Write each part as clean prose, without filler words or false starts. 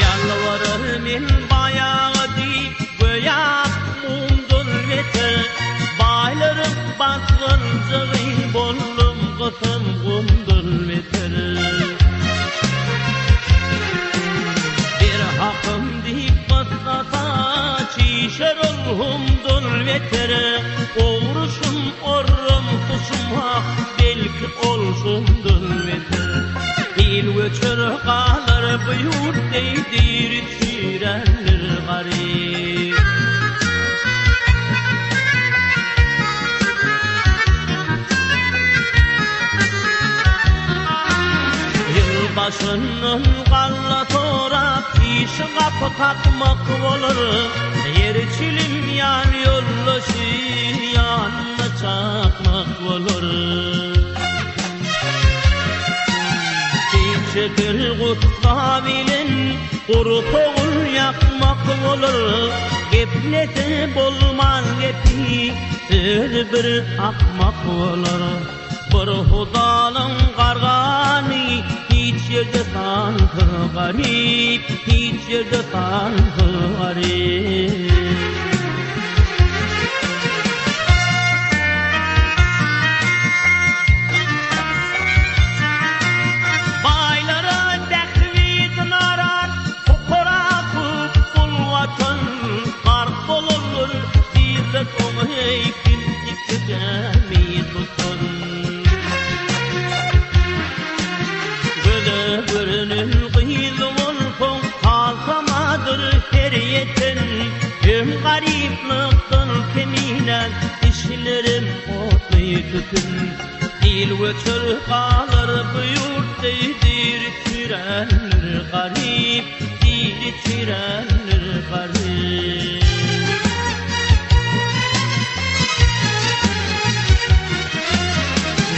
Ýalbarar men baýaga diýip, göýä mumdan beter. Baýlaryň basganjagy boldum, gysym gumdan beter. Bir hakym diýip gysgasa, çişer ol humdan beter. Ogruşum, orrum, suşum hak, belki ol şundan beter. Il göçer galar bu ýurt deý diri çüýrändir garyp. Ýyl başyndan galla sorap, işi gapy kakmak bolar. Ýeri çilim ýan ýoldaşy ýanynda çakmak bolar. Çeker gussa bilen gury togul ýakmak bolar. Geplese bolmaz gepi, özi bir akmak bolar. Bir Hudanyň gargany hiç ýerde sansyz garyp, hiç ýerde sansyz garyp. Baýlara bähbidin arar, pukara hupbul watan, Gark bolanlar diýse oňa kim gämi tutan. Göze görünen gyz bolsaň, halkamadyr her ýeten, Hem garyplykdan keminen işlerim otly tütün. Il göçer galar bu ýurt deý diri çürenler garyp, diri çürenler garyp.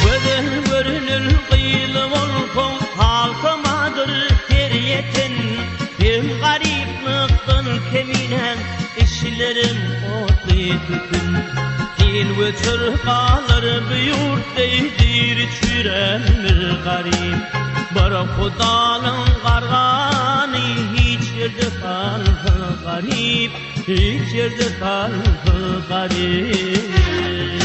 Gözel görünül gyz bolsaň, halkamadyr her ýeten, Hem garyplykdan keminen işlerim otly tütün. Il göçer galar bu ýurt deý diri çürendir garyp. Bir Hudanyň gargany hiç ýerde salsa garyp, hiç ýerde salsa garyp.